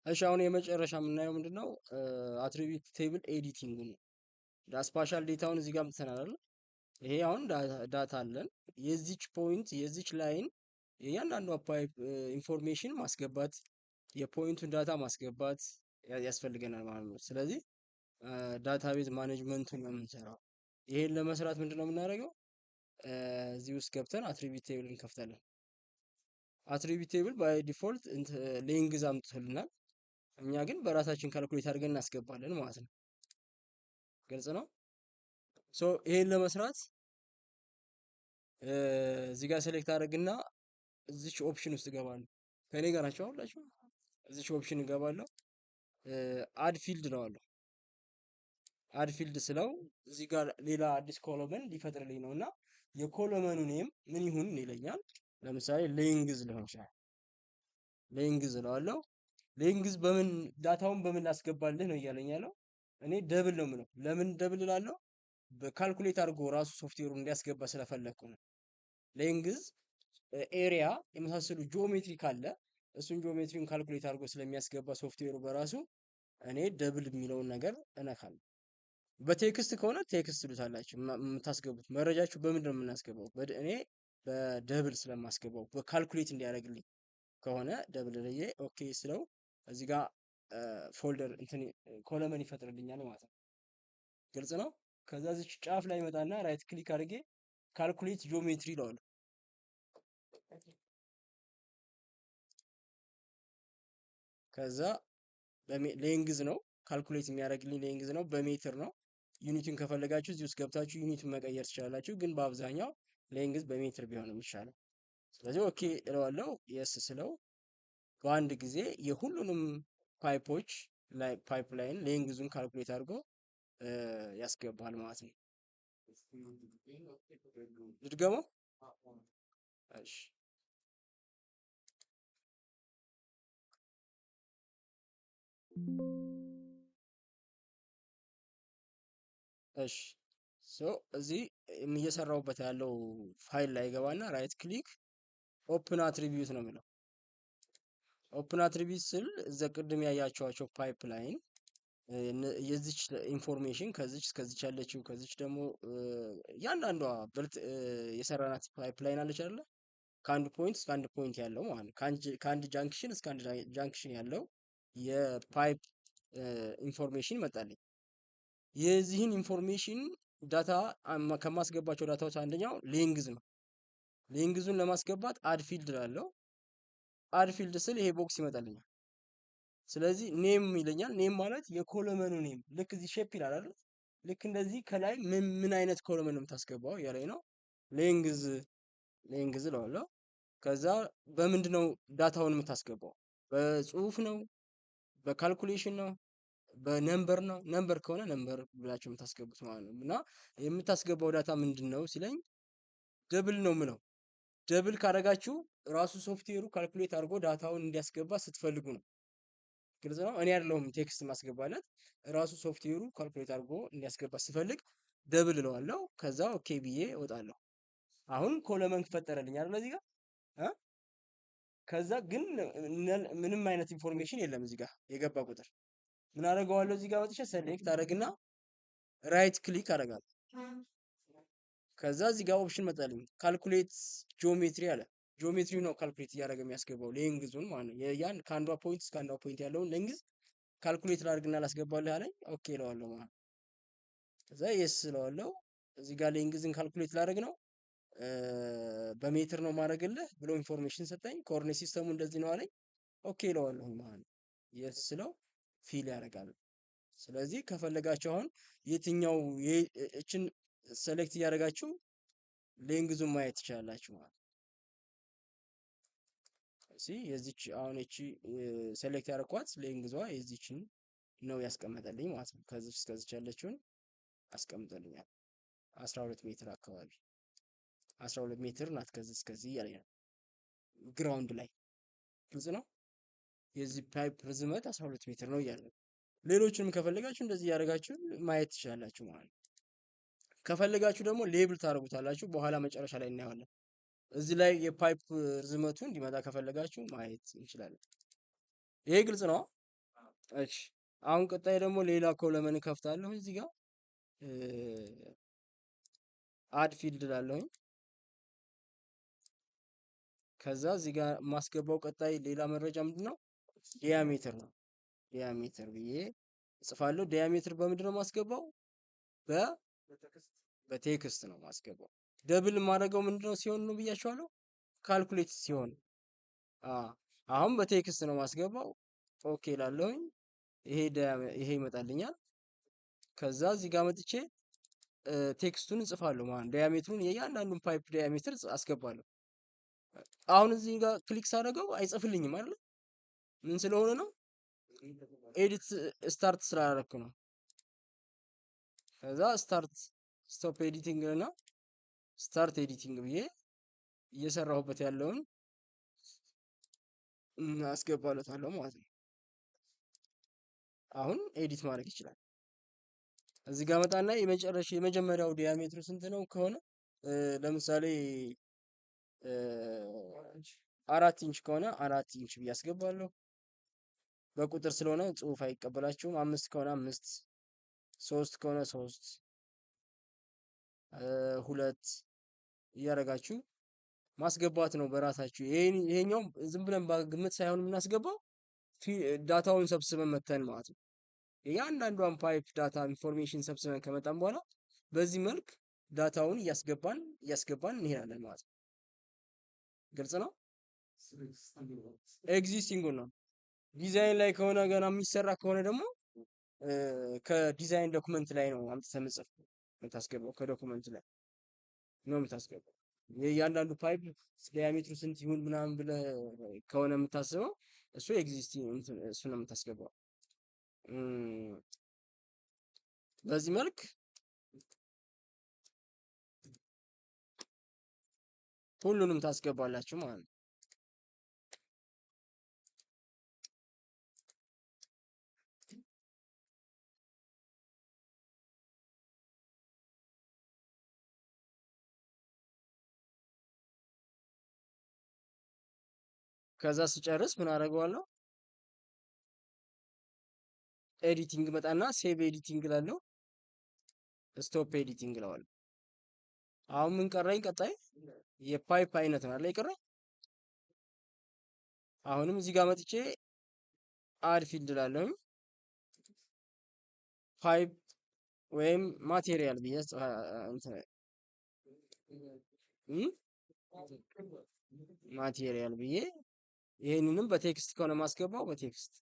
እሺ አሁን የመጨረሻ የምናየው ምንድነው? Attribute table editing ነው። Spatial data ውን እዚህ ጋር አምጥተናል አይደል? ይሄ አሁን data አለን። የዚች point የዚች line የእያንዳንዷ pipe information ማስገባት የ point ኡን data ማስገባት ያስፈልገናል ማለት ነው። ስለዚህ database management ኡን ነው የምንሰራው። ይሄን ለመስራት ምንድነው የምናደርገው? እዚህ ውስጥ ገብተን attribute table እንከፍታለን። Attribute table by default length አምጥቶልናል። እኛ ግን በራሳችን calculate አድርገን እናስገባለን ማለት ነው። ግልጽ ነው። So ይሄን ለመስራት እዚህ ጋር select አድርግና እዚች option ውስጥ እገባለሁ። ከኔ ጋር ናቸው ሁላችሁ። እዚች option እገባለሁ። Add field እለዋለሁ። Add field ስለው እዚህ ጋር ሌላ አዲስ column ሊፈጥርልኝ ነው እና የ column ኑ name ምን ይሁን ይለኛል። ለምሳሌ length ሊሆን ይችላል። Length እለዋለሁ። Length በምን data ውን በምን ላስገባልህ ነው እያለኝ ያለው። እኔ double ነው የምለው። ለምን double እላለሁ? በ calculate አድርጎ ራሱ ሶፍትዌሩን እንዲያስገባ ስለፈለግኩ ነው። Length፣ area የመሳሰሉ ጂኦሜትሪ ካለ እሱን geometry ውን calculate አድርጎ ስለሚያስገባ ሶፍትዌሩ በራሱ እኔ double የሚለውን ነገር እነካለሁ። በ text ከሆነ text ትሉታላችሁ። የምታስገቡት መረጃችሁ በምንድን ነው የምናስገባው? እኔ በ double ስለማስገባው በ calculate እንዲያደርግልኝ ከሆነ double ብዬ okay ስለው እዚህ ጋር folder እንትን column ይፈጥርልኛል ማለት ነው። ግልጽ ነው። ከዛ እዚች ጫፍ ላይ ይመጣና right click አድርጌ calculate geometry እለዋለሁ። ከዛ length ነው calculate የሚያደርግልኝ length ነው፣ በሜትር ነው። Unit ኡን ከፈለጋችሁ እዚህ ውስጥ ገብታችሁ unit ኡን መቀየር ትችላላችሁ፣ ግን በአብዛኛው length በሜትር ቢሆን ነው የሚሻለው። ስለዚህ okay እለዋለሁ። Yes ስለው በአንድ ጊዜ የሁሉንም pipe ኦች ላይ pipe line length ኡን calculate አድርጎ ያስገባል ማለት ነው። ልድገመው? እሺ እሺ so እዚህ እየሰራሁበት ያለው ፋይል ላይ ገባና right click open attribute ነው የሚለው። Open attribute ስል እዛ ቅድም ያያቸዋቸው pipe line የዚች information ከዚች እስከዚች ያለችው ከዚች ደግሞ እያንዳንዷ ብልት የሰራናት pipe line አለች አይደለ? ከአንድ point እስከ አንድ point ያለው ማለት ነው። ከአንድ junction እስከ አንድ junction ያለው የ pipe information መጣልኝ። የዚህን information data ከማስገባቸው data ዎች አንደኛው length ነው። Length ኡን ለማስገባት add field እላለሁ። Add field ስል ይሄ box ይመጣልኛል። ስለዚህ name ይለኛል። Name ማለት የ column ኑ name ልክ እዚህ shape ይላል አይደል? ልክ እንደዚህ ከላይ ምን ምን አይነት column ነው የምታስገባው እያለኝ ነው። Length length እለዋለሁ። ከዛ በምንድን ነው data ውን የምታስገባው? በጽሁፍ ነው? በ calculation ነው? በ number ነው? Number ከሆነ number ብላችሁ የምታስገቡት ማለት ነው። እና የምታስገባው data ምንድን ነው ሲለኝ double ነው ምለው። Double ካደረጋችሁ ራሱ ሶፍትዌሩ calculate አድርጎ data ውን እንዲያስገባ ስትፈልጉ ነው። ግልጽ ነው። እኔ አይደለሁም text ማስገባለት ራሱ ሶፍትዌሩ calculate አድርጎ እንዲያስገባ ስፈልግ double እለዋለሁ። ከዛ okay ብዬ እወጣለሁ። አሁን column ፈጠረልኝ አይደል እዚህ ጋር እ ከዛ ግን ምንም አይነት information የለም እዚህ ጋር የገባ ቁጥር ምን አደርገዋለሁ? እዚህ ጋር ወጥቼ select አደርግና right click አደርጋለሁ። ከዛ እዚህ ጋር option መጣልኝ calculate geometry አለ። ጂኦሜትሪ ነው calculate እያደረገ የሚያስገባው length ኡን ማለት ነው። ያን ከአንዷ point እስከ አንዷ point ያለውን length calculate ላድርግና ላስገባልህ አለኝ። Okay እለዋለሁ ማለት ነው። ከዛ yes እለዋለሁ። እዚህ ጋር length ን calculate ላድርግ ነው በሜትር ነው ማድረግልህ ብሎ information ሰጠኝ። Coordinate system ኡ እንደዚህ ነው አለኝ። Okay እለዋለሁ ማለት ነው። Yes ስለው fill ያደርጋል። ስለዚህ ከፈለጋችሁ አሁን የትኛው እችን select እያደረጋችሁ length ኡን ማየት ትችላላችሁ ማለት ነው። እሺ የዚች አሁን እቺ select ያደረኳት length ዋ የዚችን ነው ያስቀመጠልኝ ማለት ነው። ከዚች እስከዚች ያለችውን አስቀምጠልኛል። 12 ሜትር አካባቢ 12 ሜትር ናት ከዚህ እስከዚህ እያለኝ ነው። Ground ላይ ግልጽ ነው። የዚህ pipe ርዝመት 12 ሜትር ነው እያለ ነው። ሌሎችንም ከፈለጋችሁ እንደዚህ እያደረጋችሁ ማየት ትችላላችሁ ማለት ነው። ከፈለጋችሁ ደግሞ label ታደርጉታላችሁ። በኋላ መጨረሻ ላይ እናየዋለን። እዚህ ላይ የ pipe ርዝመቱ እንዲመጣ ከፈለጋችሁ ማየት እንችላለን። ይሄ ግልጽ ነው። እሺ አሁን ቀጣይ ደግሞ ሌላ column እከፍታለሁ። እዚህ ጋር add field እላለሁኝ። ከዛ እዚህ ጋር የማስገባው ቀጣይ ሌላ መረጃ ምንድነው? diameter ነው። diameter ብዬ እጽፋለሁ። diameter በምንድነው የማስገባው? በ text ነው የማስገባው። double የማደርገው ምንድነው ሲሆን ነው ብያችኋለሁ፣ calculate ሲሆን። አሁን በ text ነው የማስገባው። okay እላለሁኝ። ይሄ ይመጣልኛል። ከዛ እዚህ ጋር መጥቼ text ኡን እጽፋለሁ ማለት ነው። diameter ኡን የእያንዳንዱን pipe diameter አስገባለሁ። አሁን እዚህ ጋር click ሳደርገው አይጽፍልኝም አይደል? ምን ስለሆነ ነው? edit start ስላደረኩ ነው። ከዛ start stop editing እና start editing ብዬ እየሰራሁበት ያለውን አስገባለታለሁ ማለት ነው። አሁን edit ማድረግ ይችላል። እዚህ ጋር መጣና የመጨረሻ የመጀመሪያው diameter ኡ ስንት ነው ከሆነ ለምሳሌ 4 ኢንች ከሆነ 4 ኢንች ብዬ አስገባለሁ። በቁጥር ስለሆነ ጽሁፍ አይቀበላችሁም። 5 ከሆነ 5፣ 3 ከሆነ 3፣ 2 እያደረጋችሁ ማስገባት ነው በራሳችሁ። ይሄኛው ዝም ብለን በግምት ሳይሆን የምናስገባው data ውን ሰብስበን መተን ማለት ነው። የእያንዳንዷን pipe data information ሰብስበን ከመጣን በኋላ በዚህ መልክ data ውን እያስገባን እያስገባን እንሄዳለን ማለት ነው። ግልጽ ነው። existing ነው። ዲዛይን ላይ ከሆነ ገና የሚሰራ ከሆነ ደግሞ ከ design document ላይ ነው አምጥተህ የምትጽፈው የምታስገባው፣ ከ document ላይ ነው የምታስገባው። የእያንዳንዱ pipe diameter ኡ ስንት ይሁን ምናምን ብለህ ከሆነ የምታስበው እሱ existing እሱ ነው የምታስገባው። በዚህ መልክ ሁሉንም ታስገባላችሁ ማለት ነው። ከዛ ስጨርስ ምን አደርገዋለሁ? editing መጣና save editing እላለሁ። stop editing እለዋለሁ። አሁን ምን ቀረኝ? ቀጣይ የ pipe አይነት ነው አይደል የቀረኝ? አሁንም እዚህ ጋር መጥቼ add field እላለሁ። pipe ወይም material ብዬ material ብዬ ይሄንንም በ text ከሆነ ማስገባው በ text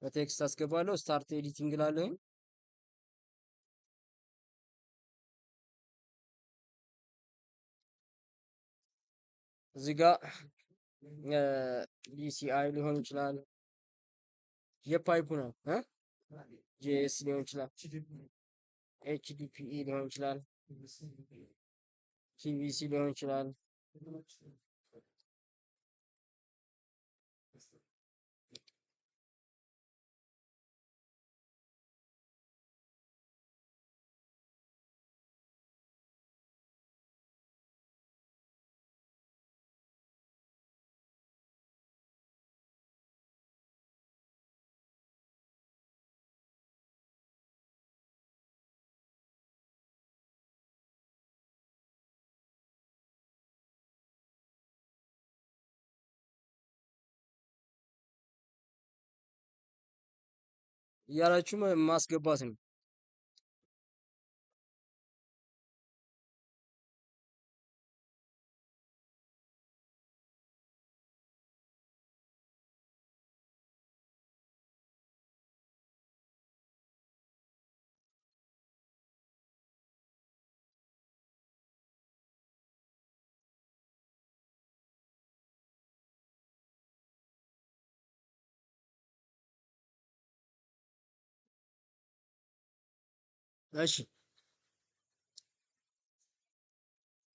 በ text አስገባለሁ። start editing እላለሁ። እዚህ ጋር DCI ሊሆን ይችላል። የ pipe ኡ ነው JS ሊሆን ይችላል። HDPE ሊሆን ይችላል። PVC ሊሆን ይችላል። እያላችሁ ማስገባት ነው። እሺ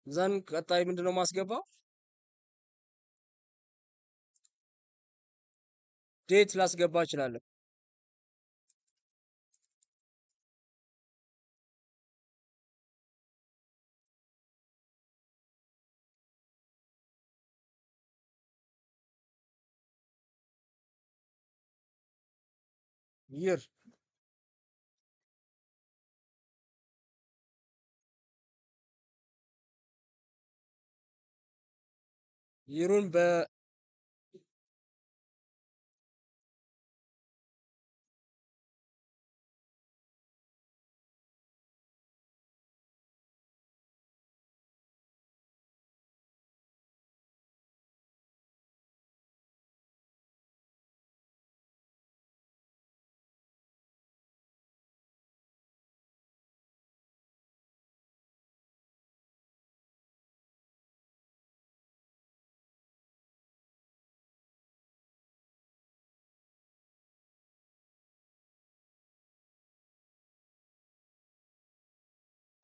then ቀጣይ ምንድነው ማስገባው? date ላስገባ እችላለሁ። Year year ኡን በ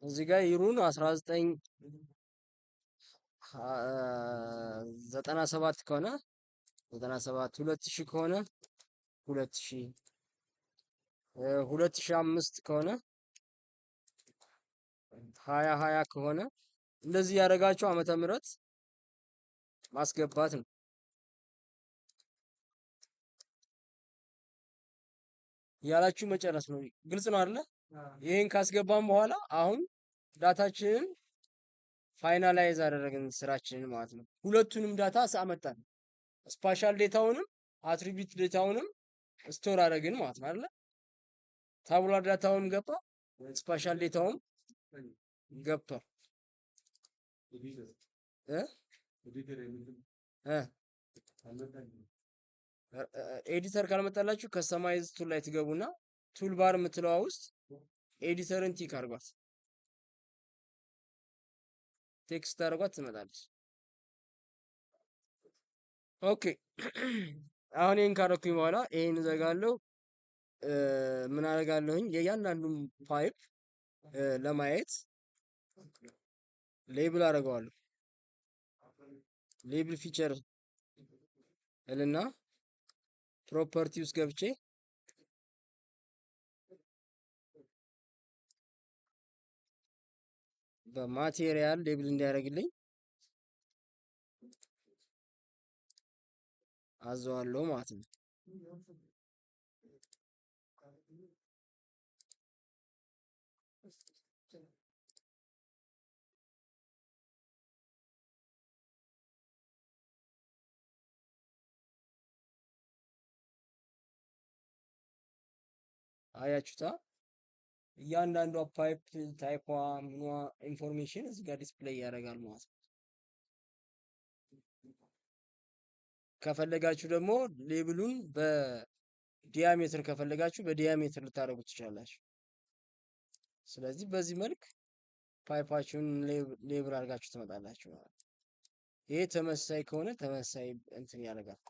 እዚህ ጋር year ኡን 1997 ከሆነ 97፣ 2000 ከሆነ 2000፣ 2005 ከሆነ 2020 ከሆነ እንደዚህ ያደረጋችሁ ዓመተ ምህረት ማስገባት ነው። ያላችሁ መጨረስ ነው። ግልጽ ነው አይደለ? ይሄን ካስገባን በኋላ አሁን data ችንን finalize አደረግን ስራችንን ማለት ነው። ሁለቱንም data አመጣን። Spatial data ውንም attribute data ውንም store አደረግን ማለት ነው አይደለ? Tabular data ውም ገባ፣ spatial data ውም ገብቷል። እ እ editor ካልመጣላችሁ customize tool ላይ ትገቡና toolbar የምትለዋ ውስጥ editor ን tick አድርጓት። Text አድርጓት ትመጣለች። Okay፣ አሁን ይሄን ካረኩኝ በኋላ ይሄን እዘጋለሁ። ምን አደርጋለሁኝ? የእያንዳንዱን pipe ለማየት label አደርገዋለሁ። Label feature እልና property ውስጥ ገብቼ በ material label እንዲያደርግልኝ አዘዋለሁ ማለት ነው። አያችሁታ? እያንዳንዷ pipe type ዋ ምኗ information እዚህ ጋር display ያደርጋል ማለት ነው። ከፈለጋችሁ ደግሞ label ኡን በ diameter ከፈለጋችሁ በ diameter ልታደርጉት ትችላላችሁ። ስለዚህ በዚህ መልክ pipe ኣችሁን label አድርጋችሁ ትመጣላችሁ ማለት ነው። ይሄ ተመሳሳይ ከሆነ ተመሳሳይ እንትን ያደርጋል።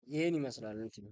ይሄን ይመስላል እንትኑ።